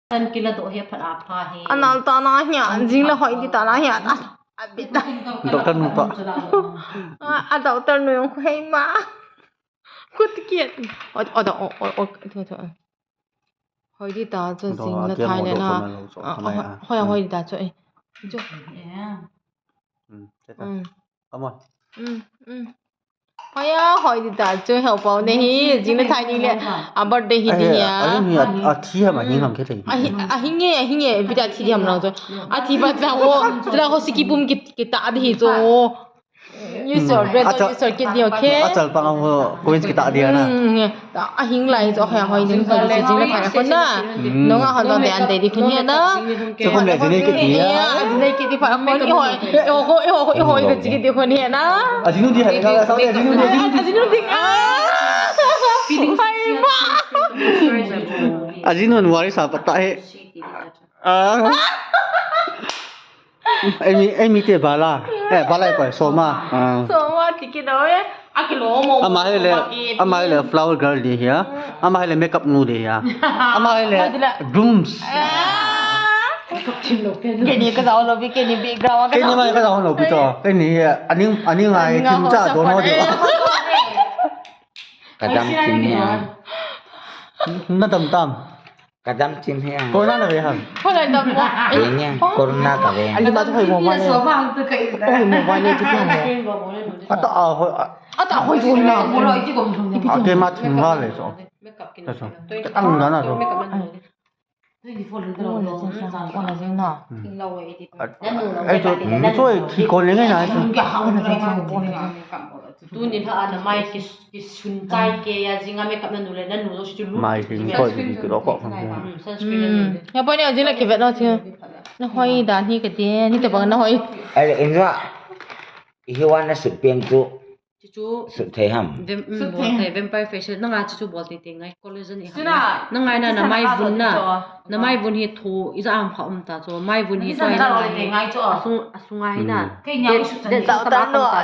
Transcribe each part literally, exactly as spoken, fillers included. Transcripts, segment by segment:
Tan kila do he phat a pha he. Anal ta na hia, jing la hoi di ta na hia. A, a bit ta. Doctor nu pa. A, a doctor nu jong khu hei ma. Khu ti kiet. O, o, o, o, o, o, o. Hoi di ta chu jing la thai le na. A, hoi, hoi di ta chu, eh. Chu. Come on. Hoi a, hoi di ta chu, hoi pau ne hi, jing na thai ni le, a birthday hi di hi a. Ahi, ahi, a, athi ham, ahing ham ke thei. Ahi, ahing e, ahing e, ipi ti athi di ham lang chu. Athi ba chu la ho, chu la ho siki pum ki, kita di hi chu. Use your breath, use your kidney, okay? Achal pang ho, coins kita di na. Ahing lai chu, hoi, hoi, jing, hoi, jing, jing na thai khun na. Nung a hon dong de an de di khun hi na. Chu khun le jing nei kit di a. Jing nei kit di pha khun i hoi. I hoi, i hoi, i hoi, i hoi, jing di khun hi na. Ajinu di hai ka sa le ajinu di, ajinu di. Ajinu di. Ah. Hai ma. Ajinu an wari sa pata he. Ah. Emi, emi te bala. Eh, bala ko soma. Ah. Soma ti kit o e. Akilo mo. Ama hi le, ama hi le flower girl di hi a. Ama hi le makeup nu di hi a. Ama hi le drums. Keini ka jao lo pi, keini background ka. Keini ma ka jao lo pi to. Keini hi a, ani, ani ngai thim cha do no di. Ka dam thim hi a. Na dam tam. Ka dam thim hi a. Corona na ve ham. Corona dam mo. Ve nge, corona ka ve. Ali ma tu hoi mo ba ne. Hoi mo ba ne tu mo. Ata a hoi. Ata hoi tu na. Ate ma thim ga le so. Ka so. Ka tang da na so. Ai tu, ni so e thi ko le ngai na so. Tuni lha a na mai ki, kisun chai ke a, jing a makeup na nu le na nu lo si chu lu. Mai ki ko ki lo ko. Sunscreen. Ya pa ni a jing la ki vet no thi. Na hoi dan hi ka ti, ni te bang na hoi. Ale inwa. Hi wan na sut pen tu. Chu chu. Sut thei ham. Vem, mm, sut bol thei. Vampire facial. Na nga chu chu bol tei tei ngai. Collagen i ham. Na ngai na, na mai vun na. Na mai vun hi thu, i ja am kha um ta chu. Mai vun hi chu ai na ngai. Asung, asung ai na.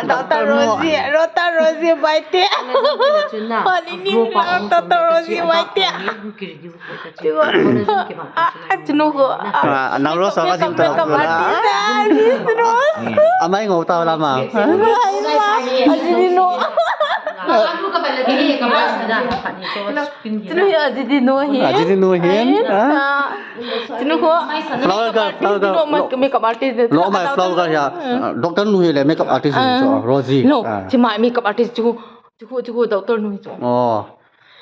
Doctor Rosie, Doctor Rosie, bai te. Holi ni, Doctor Rosie, bai te. Chinu ko. Nang Rose ka jing ta. Amai ngau ta la ma. Ajinu. Chinu hi ajinu hi. Ajinu hi. Chinu ko. Flower girl, flower girl. Makeup artist. Lo mai flower girl ya. Doctor nu hi le makeup artist so Rosie. No, chi mai makeup artist chu. Chu ko, chu ko doctor nu chu. Oh.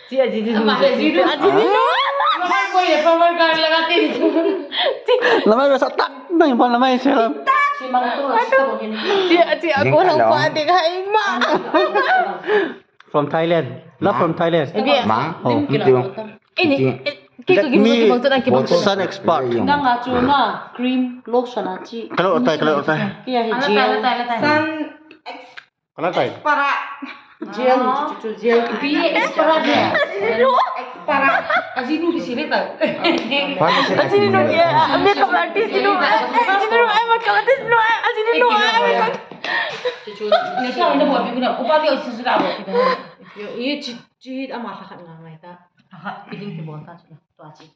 Chi ajinu. Ajinu. Ajinu. Lamai koi le flower girl laga te. Lamai sa tak nai pon lamai se lam. Chi mang tu. Chi, chi ako lang pa ding hai ma. From Thailand. Not from Thailand. Mang. Oh, mi tu. Ini, ki ko ki mo ki mo tu na ki mo. Sun expert. Nang a chu na cream lotion a chi. Kalo tai, kalo tai. Ki ya hi gel. Sun Kala tai. Para. Gel, chu, chu, chu, gel. Bi expert de. Expert. Ajinu ki sile ta. Ajinu ki, ah, makeup artist nu. Ajinu, ai makeup artist nu. Ajinu, ai makeup. Chu, chu. Ni sa ni bo bi ku na. Ko pa ki o su su da bo. Yo, ye chi, chi ama sa khat nga ngai ta. Ha, feeling ki bo ta chu. To a chi.